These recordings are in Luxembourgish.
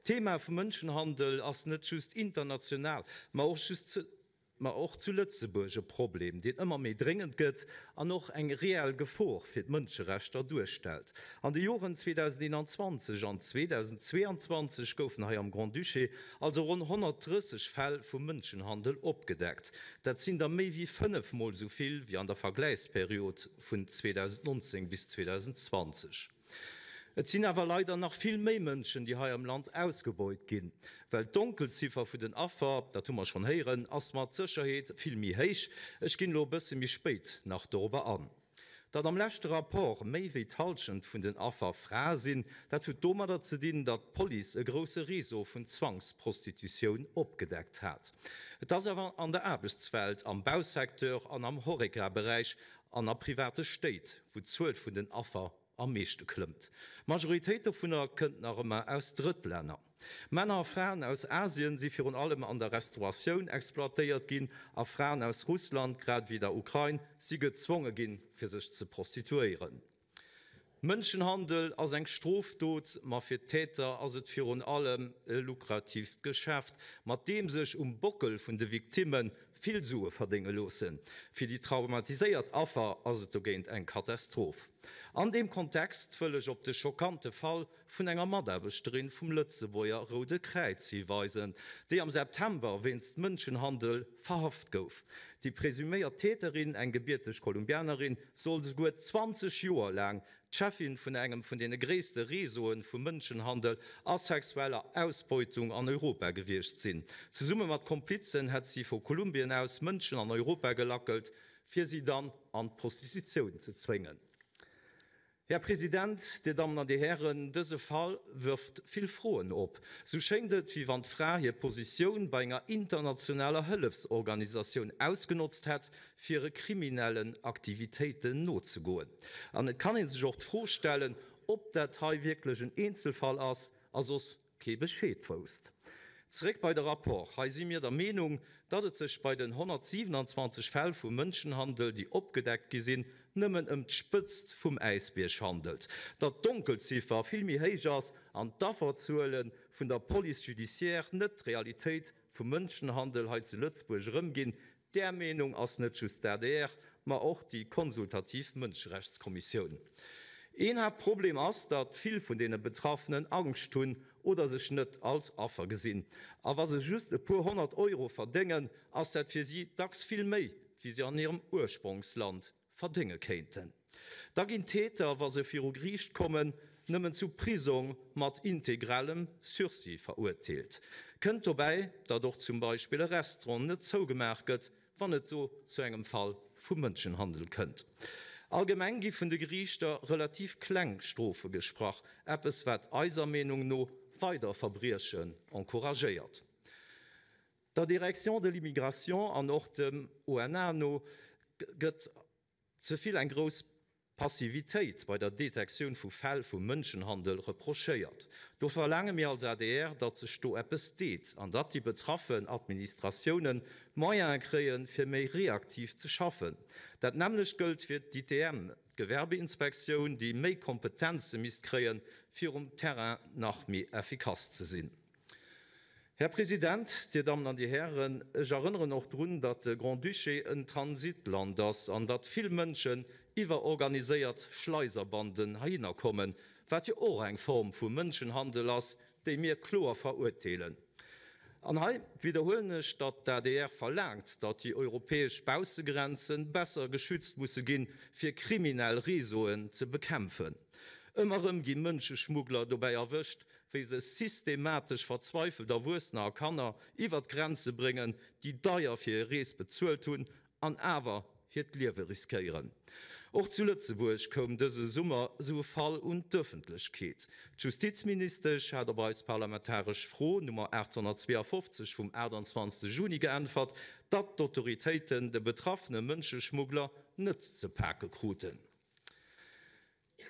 D'Thema vum Mënschenhandel ass net just international, ma och just ma och zu Lëtzebuerg e Problem, deen ëmmer méi dréngend gëtt an och eng reell Gefor fir d'Mënscherechter duerstellt. An de Joren 2021 an 2022 goufen hei am Grand-Duché also ronn 130 Fäll vu Mënschenhandel opgedeckt. Dat sinn der méi wéi fënnefmol esou vill wéi an der Vergläichsperiod vun 2019 bis 2020. Et sinn awer leider nach vill méi Mënschen, déi hei am Land ausgebeut ginn. Well d'Donkelziffer vun den Affer, dat hu mer schonn héieren, ass mat Sécherheet vill méi héich. Ech ginn elo e bësse méi spéit nach dorobber an. Datt am leschte Rapport méi wéi d'Hallschent vun den Affer Frae sinn, dat huet domadder ze dinn, datt d'Police e grousse Réseau vun Zwangsprostitutioun opgedeckt hat. Et ass awer an der Aarbechtswelt, am Bausecteur an am Horeca-Beräich an a private Stéit, wou d'Zuel vun den Affer am meeschte klëmmt. D'Majoritéit dovunner kënnt nach ëmmer aus Drëttlänner. Männer a Fraen aus Asien si virun allem an der Restauratioun exploitéiert ginn a Fraen aus Russland grad ewéi der Ukrain si gezwonge ginn, fir sech ze prostituéieren. Mënschenhandel ass eng Strofdot, ma fir d'Täter ass et virun allem e lukratiivt Geschäft, mat deem sech um Bockel vun de Victimme vill Sue verdénge loossen. Fir déi traumatiséiert Affer ass et dogéint eng Katastroph. An deem Kontext wëll ech op de schockante Fall vun enger Mataarbechterin vum Lëtzebuerger Roude Kräiz hiweisen, déi am September wéinst Mënschenhandel verhaft gouf. Déi presuméiert Täterin, eng gebierteg Kolumbianerin, soll souguer 20 Joer laang d'Cheffin vun engem vun deene gréisste Réseaue vu Mënschenhandel a sexueller Ausbeutung an Europa gewiescht sinn. Zesumme mat Komplizen hätt si vu Kolumbien aus Mënschen an Europa gelackelt, fir si dann an d'Prostitutioun ze zwéngen. Här President, Dir Dammen an Dir Hären, dëse Fall wërft vill Froen op. Sou schéngt et, wéi wann d'Fra hir Positioun bei enger internationaler Hëllefsorganisatioun ausgenotzt hätt, fir hire kriminellen Aktivitéiten nozegoen. An et kann ee sech och d'Fro stellen, ob dat hei wierklech en Eenzelfall ass a soss kee Bescheed wousst. Zeréck bei de Rapport, Hei si mir der Meenung, datt et sech bei den 127 Fäll vu Mënschenhandel, déi opgedeckt gi sinn, nëmmen ëm d'Spëtzt vum Äisbierg handelt, datt d'Donkelziffer vill méi héich ass an d'Afferzuele vun der Police judiciaire net d'Realitéit vum Mënschenhandel hei zu Lëtzebuerg erëmginn, Där Meenung ass net just d'ADR, ma och déi konsultativ Mënscherechtskommissioun. Een Haaptproblem ass, datt vill vun deene Betraffenen Angscht hunn oder sech net als Affer gesinn. A wa se just e puer 100 Euro verdéngen, ass dat fir si dacks vill méi, wéi se an hirem Ursprongsland verdénge kéinten. Da ginn d'Täter, wa se viru Geriicht kommen, nëmmen zu Prisong mat integralem Sursis verurteelt. Kënnt dobäi, datt och zum Beispill e Restaurant net zougemaach gëtt, wann et do zu engem Fall vu Mënschenhandel kënnt. Allgemeng gi vun de Geriichter relativ kleng Strofe gesprach, eppes wat eiser Meenung no weider Verbriechen encouragéiert. Der Direction de l'immigration an och dem ONA no gëtt ze vill eng grouss Passivitéit bei der Detektioun vu Fäll vu Mënschenhandel reprochéiert. Do verlaange mir als adr, datt sech do eppes deet an datt déi betraffen Administratiounen d'Moyene kréien, fir méi reaktiv ze schaffen. Dat nämmlecht gëllt fir d'ITM, d'Gewerbeinspektioun, déi méi Kompetenze misst kréien, fir um Terrain nach méi effikass ze sinn. Här President, Dir Dammen an Dir Hären, ech erënneren och drun, datt de Grand-Duché en Transitland ass an datt vill Mënschen iwwer organiséiert Schleiserbanden heihinner kommen, wat jo och eng Form vu Mënschenhandel ass, déi mir kloer verurteelen. An hei widderhuelen ech, datt d'ADR verlaangt, datt déi europäesch Baussegrenze besser geschützt musse ginn, fir kriminell Réseauen ze bekämpfen. Ëmmer erëm gi Mënscheschmuggler dobäi erwëscht, wéi se systematesch verzweifelt Erwuessener a Kanner iwwer d'Grenze bréngen, déi deier fir hir Rees bezuelt hunn an awer hiert Liewe riskéieren. Och zu Lëtzebuerg koum dëse Summer esou e Fall un d'Ëffentlechkeet. D'Justizministesch hat op eis parlamentaresch Fro Nummer 852 vum 28 Juni geäntwert, datt d'Autoritéiten de betraffene Mënscheschmuggler net ze pake kruten.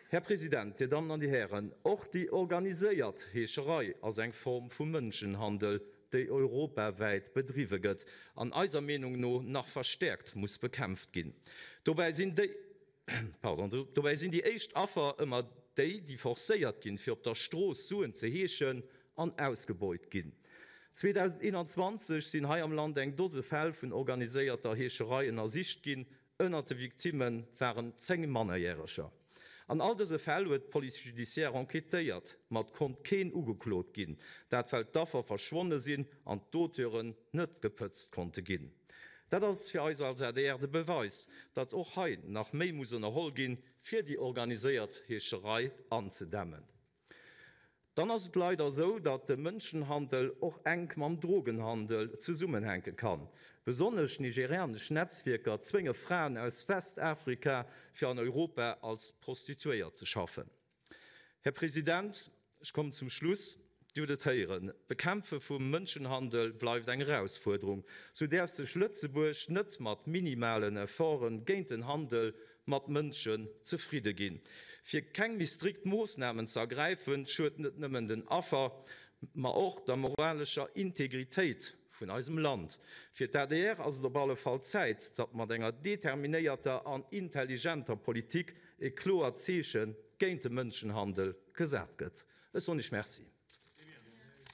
Här President, Dir Dammen an Dir Hären, och déi organiséiert Heescherei ass eng Form vu Mënschenhandel, déi europawäit bedriwwe gëtt an eiser Meenung no nach verstäerkt muss bekämpft ginn. Dobäi sinn déi, pardon, dobäi sinn déi éischt Affer ëmmer déi, déi forcéiert ginn, fir op der Strooss Suen ze heeschen. an ausgebeut ginn. 2021 sinn hei am Land eng Dose Fäll vun organiséierter Heescherei ënnersicht ginn. Ënnert de Victimme waren 10 Mannerjäreger. An all dëse Fäll huet d'Police judiciaire enquêtéiert, ma et konnt keen ugeklot ginn. Dat well d'Affer verschwonne sinn an d'Auteuren net gepëtzt konnte ginn. Dat ass fir eis als adr de Beweis, datt och hei nach méi muss ënnerholl ginn, fir déi organiséiert Heescherei anzedämmen. Dann ass et leider esou, datt de Mënschenhandel och enk mam Drogenhandel zesummenhänke kann. Besonnesch nigerianesch Netzwierker zwénge Fraen aus Westafrika, fir an Europa als Prostituéiert ze schaffen. Här President, ech kommen zum Schluss. Dir hutt et héieren, D'Bekämpfe vum Mënschenhandel bleift eng Erausfuerderung. Sou däerf sech Lëtzebuerg net mat minimalen Efforte géint den Handel mat Mënschen zefridde ginn. Fir keng méi strikt Moossnamen ze ergräifen, schued net nëmmen den Affer, ma och der moralescher Integritéit vun eisem Land. Fir d'ADR ass et op alle Fall Zäit, datt mat enger determinéierter an intelligenter Politik e kloert Zeeche géint de Mënschenhandel gesat gëtt. Ech soen Iech Merci.